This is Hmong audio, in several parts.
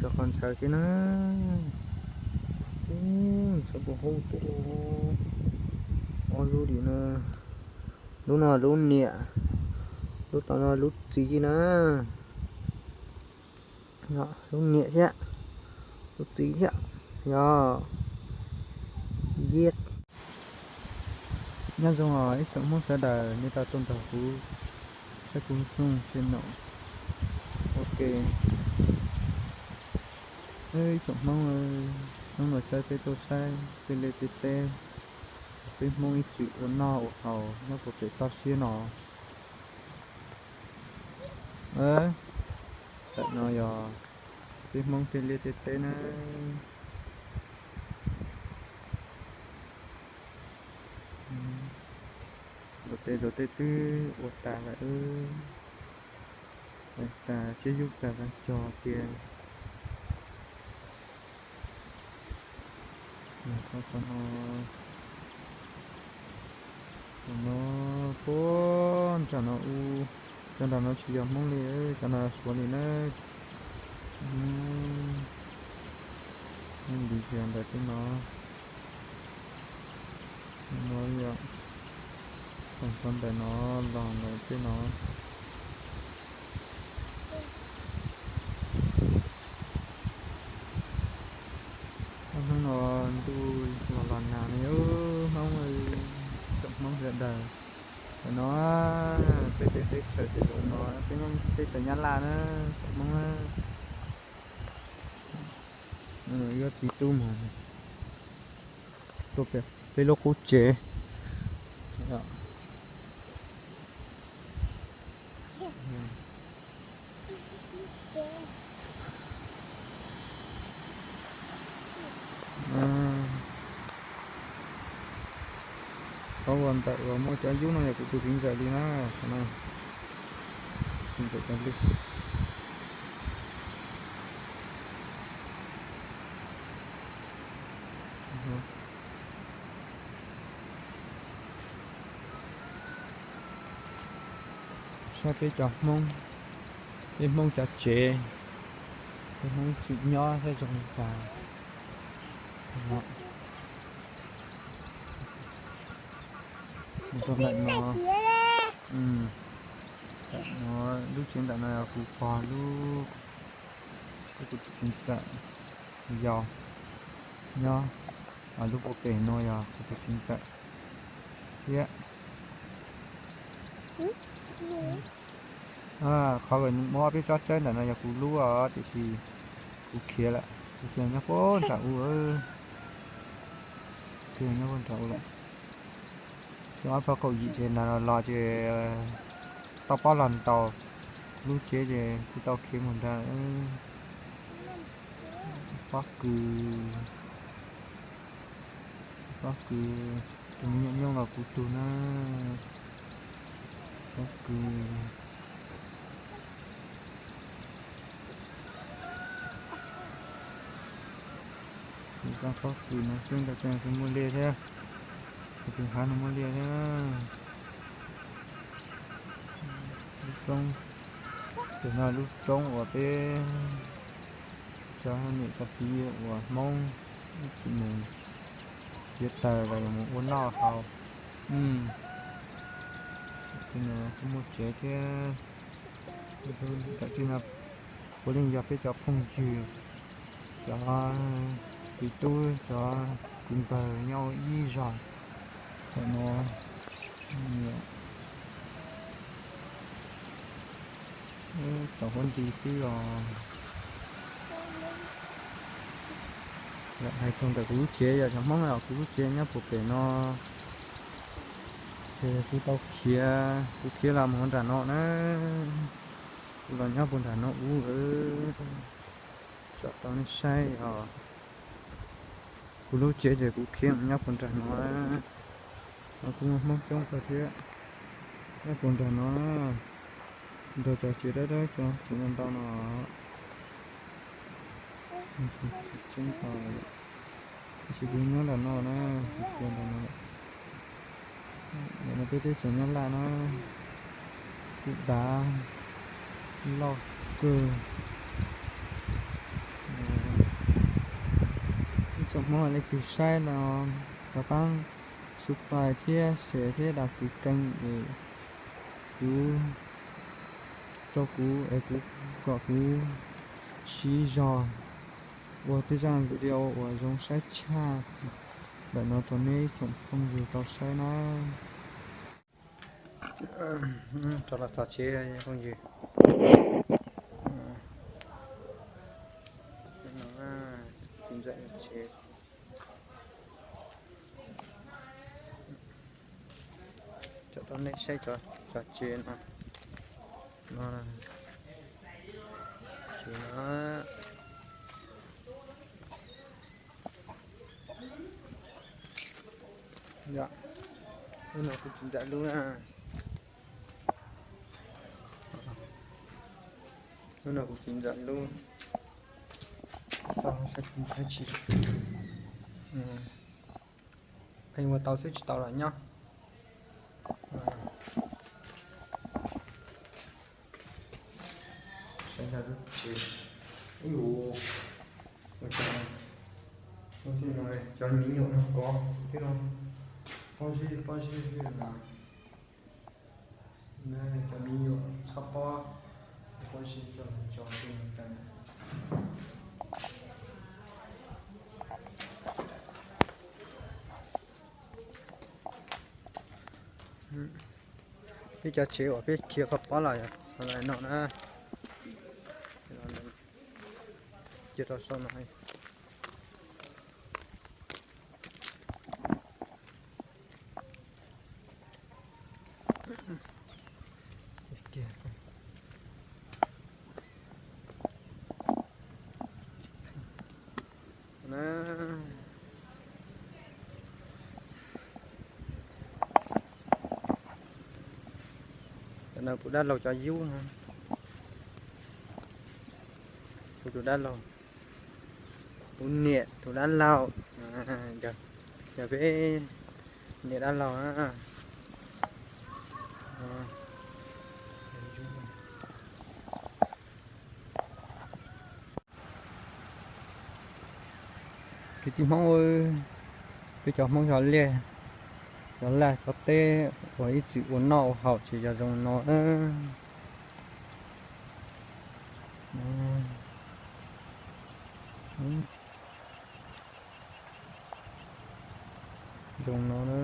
Qhov ntxhawv xwb na. Ub, ntxhawv puas hub tuaj. Ob lub li na. Lub no lub niam, lub tom no lub txiv na. Lub niam thiab, lub txiv thiab, yog yiab. Nyob zoo os ib tsoom Hmoob sawv daws nej tau tuaj nrog kuv saib kuv xyoo seb no. Ok, ib tsoom Hmoob, hnub no caw peb tuaj saib tej liaj tej teb, peb Hmoob ib txwm ua noj ua haus nyob puag pem toj siab no. Tam no yog peb Hmoob tej liaj tej teb na. Luag tej luag tej twb ua tas lawm, tas tsiab yub tas vas cog tiag. Qhov no, qhov no puag nram no ub, cov nram no tsis yog Hmoob li, cov no Suav li na. Nws ntawm tej no, no yog, txog ntawm no los ntawm tej no. Hnub no ntuj los los nag ne, Hmoob, tsoom Hmoob sawv daws. Tam no peb tej teb chaws ces zoo no, peb Hmoob teb chaws Nyab Laj na, tsoom Hmoob na. Yuav txiv tub mus tuaj pem peb lub qub tsev. Qhov uas ntawm uas muaj cov yub no yog kuv tus txiv ntxawm li na, qhov no, txiv ntxawm cov lwj. Saib peb cov Hmoob, peb Hmoob cov tsev, peb Hmoob tsev nyob saib zoo li cas. Mus rau ntawm no, ntawm no, lub tsev ntawm no yog kuv pog lub, kuv tus txiv ntxawm yau nyob, lub puag pem no yog kuv tus txiv ntxawm thiab. Qhov uas muab peb tsob tsawb ntawm no yog kuv lub os, tiam sis kuv khiav lawm, kuv khiav nyob puag nram ub, khiav nyob puag nram ub lawm. Xyoo ob phav kaum yim ces ntawm no los ces tau pob los ntaus lub tsev ces kuv tau khiav mus nrad. Pob kws, pob kws, tus me nyuam nyooj los kuv tug na. Pob kws. Kuv tau pob kws no xwb ntawd ces kuv muaj liaj thiab. Kuv tus hav no muaj liaj thiab. Lub roob, ces no lub roob uas peb cov niam cov txiv uas Hmoob ib txwm mus txiav taws los yog mus ua noj haus. Kuj muaj tsev thiab. Tam sim no puav leej yog peb cov phooj ywg, cov txiv tub, cov kwv npawg nyob ua ib zos ntawm no. Txaus huab nti xwb os. Hais txog ntawm kuv lub tsev, yog cov Hmoob os, kuv lub tsev nyob puag pem no, ces kuv tau khiav, kuv khiav los mus nram no na. Kuv los nyob puag nram no ub, tso rau nej saib os. Kuv lub tsev ces kuv khiav mus nyob puag nram no. Kuj muaj Hmoob coob kawg thiab nyob puag nram no. Ntawm cov tsev dawb dawb, cov tsev ntau ntau no, tsis tau, tab sis kuv nyob nram no na, kuv khiav nram no. Ntawm no peb teb chaws Nyab Laj na, kuj dav loj kawg. Tsoom Hmoob leej twg saib no, thov pab subscribe thiab share thiab đăng ký kênh es kuv, rau kuv es kuv, kom kuv siv zog ua tej zaj video uas zoo saib tshaj ntawm no rau nej tsoom phooj ywg tau saib na. Rov los txog tsev phooj ywg. Txiv ntxawm tsev. Tso rau nej saib cov tsev no, no, tsev no. Yog, lub no kuv txiv ntxawm lub na. Lub no kuv txiv ntxawm lub. Xav saib kuv tab tsis qhia ua tau xwb tsis tau los nyob. Saib ntawm lub tsev. Ib ua, ua cov, ua xwb no, cov me nyuam no kov xwb no. Pob zeb pob zeb xwb no. Cov me nyuam txhob pob, pob zeb coj los tso xwb no. Peb cov tsev uas peb khiav qhov pob los yog no na. Cia rau sau no. Cov no kuv dab laug cov yub no. Kuv tus dab laug, kuv niam tus dab laug, yog peb niam dab laug na. Kwv tij Hmoob, peb cov Hmoob cov liaj, cov laj cov teb uas ib txwm ua noj ua haus ces yog zoo no. Zoo no na,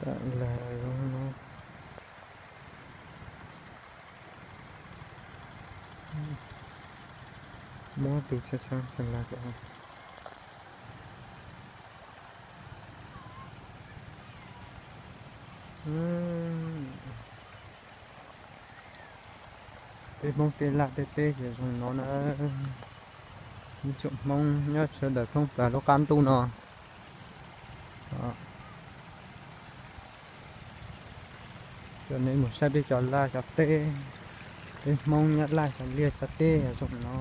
tam lag zoo no. Muab tus tshab tshab tshab lag kom. Tej Hmoob tej laj tej teb ces zoo no na. Ib tsoom Hmoob nyob sawv daws thoob plaws lub qab ntuj no. Coj nej mus saib peb cov laj cov teb, peb Hmoob nyob laj cov liaj cov teb zoo no.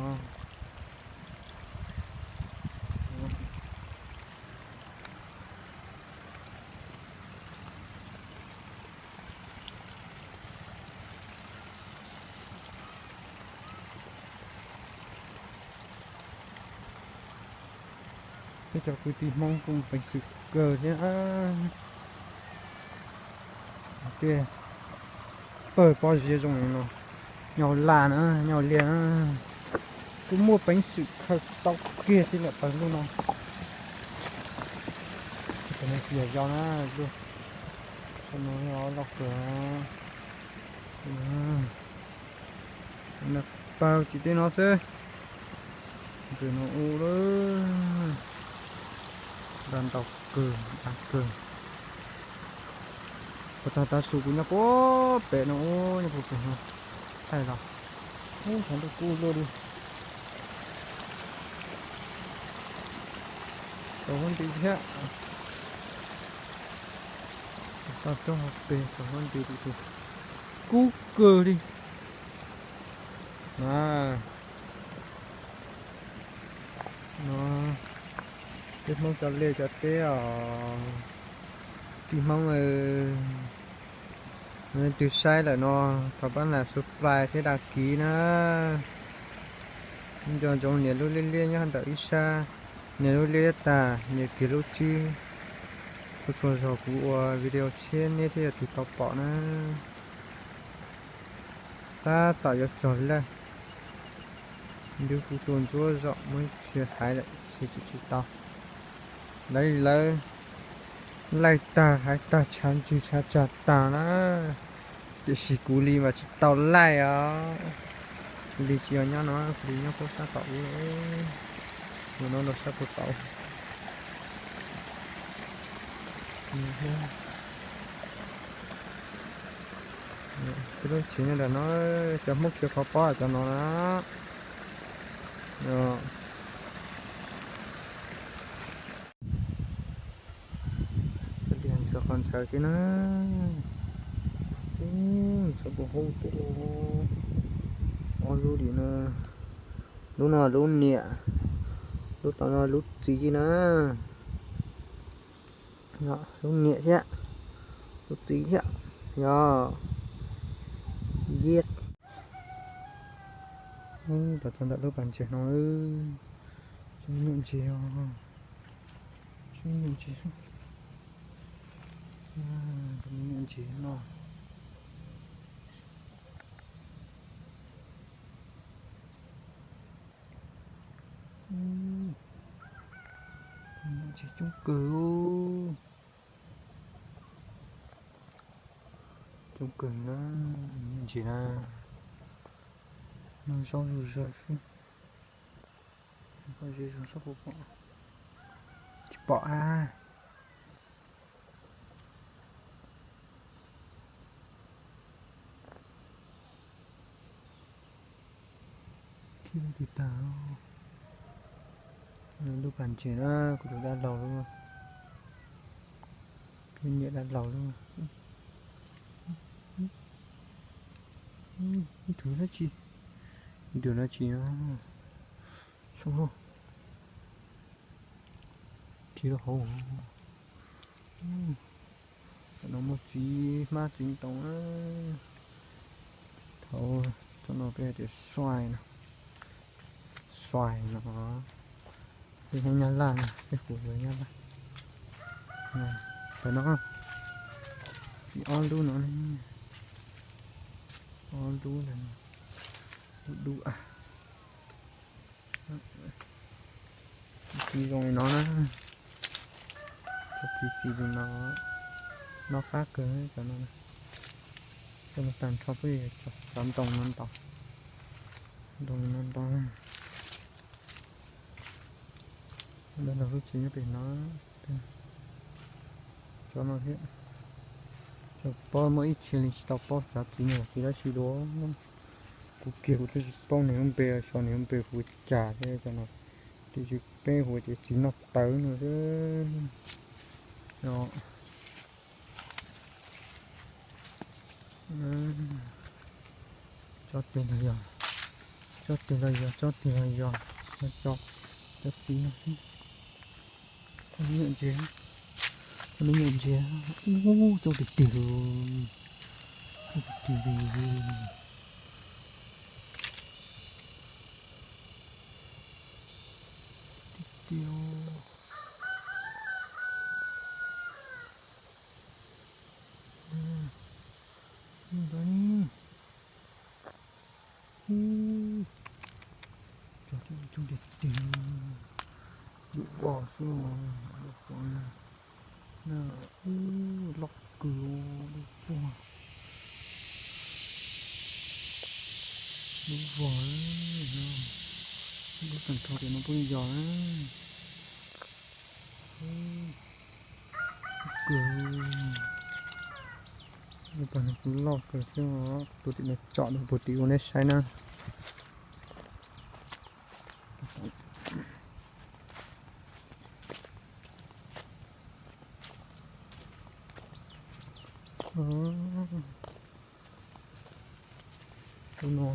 Peb cov kwv tij Hmoob kuj peev xwm kawg thiab. Tej pawg pob zeb zoo li no, nyob laj na, nyob liaj na, kuj muaj peev xwm khaws tau kiag tib lawm pawg lug no. Cov no tsis yog yau na, lub no loj kawg. Pawg tsis tej no xwb. Ntawm no ub lawm, da ntau kawg, da kawg. Puag ta tav su kuv nyob puag pem no ub, nyob puag pem no. Thaij los, ub, tshav ntuj kub luaj li. Tau huab nti thiab. Tau coj pem tau huab nti li, kub kawg li. No, no, peb Hmoob cov liaj cov teb os, tij Hmoob, leej twg saib lawm no thov pab nias subscribe thiab đăng ký na. Nco ntsoov nias lub liab liab nyob ntawm ib sab, nias lub liab tag nias kiag lub tswb. Txhua txhua zaug kuv ua video tshiab neb thiaj yog tus tau pom na. Tab tom yuav txog lawm, ntu kuv tus ntsuab zom muab tsis hais lawm tsis tsis tsis tau. Lawv lawv laij tag hais tag tshav ntswg tshav tsag tag na, tiam sis kuv li mas tsis tau laij os. Kuv li tsis yog nyob no, kuv li nyob puag sab tom ub, mus no rau sab puag tom. Peb lub tsev nyob ntawm no, cov Hmoob khiav qhov pob cov no na. Ntxhawv qhov ntxhawv xwb na. Ntxhawv puas hau tuaj. Ob lub dim no, lub no lub niam, lub tom no lub txiv na. Lub niam thiab lub txiv thiab, yog yiab. Los txog ntawm lub pas ntses no, tsis nyuam ntses os, tsis nyuam ntses, tsis nyuam ntses no. Tsis coob kawg, coob kawg na, ntsis na, no zaub zuj zawg xwb. Pob zeb zoo sab puas pom, tsis pom a. Khib twg tag, lub pas ntses na, kuv tus dab laug lub, kuv niam dab laug lub. Ib tug dab tsi, ib tug dab tsi, soo, khib rau hauv. Tam no muaj txiv hmab txiv ntoo. Thaum txog no peb tias xoai no, xoai no, peb Hmoob Nyab Laj no, peb hu ua Nyab Laj. Tam no, txiv ob lub no, ob lub, lub dub a. Txiv zoo li no na, cov txiv txiv li no, noj qab kawg cov no. Cov no tag nrho peb cov xav ntoo no ntau, ntoo no ntau. Dab laug lub tsev nyob pem no, cov no thiab. Cov pob muaj ib txhia li tsis tau paub xyov txiv no txiv dab tsi dua. Kuv kiag kuv twb tsis paub nws lub npe, xyov nws lub npe hu cas thiab cov no. Tiam sis peb hu tias txiv noj tawv no xwb. Tsob twg los yog, tsob twg los yog, tsob twg los yog, cov, cov txiv no xwb. Koj me nyuam ntses, koj me nyuam ntses, ub, coob tiag tiag, coob tiag tiag li. Tiag tiag. Cov coob tiag tiag, lub vog xwb, lub vog na, ub, loj kawg, lub vog, lub vog, lub tag nrho tias no pheej yog na. Kawg, lub pas no kuj loj kawg thiab, tus tim no tsom nws puag tim ua neb saib na. Tus no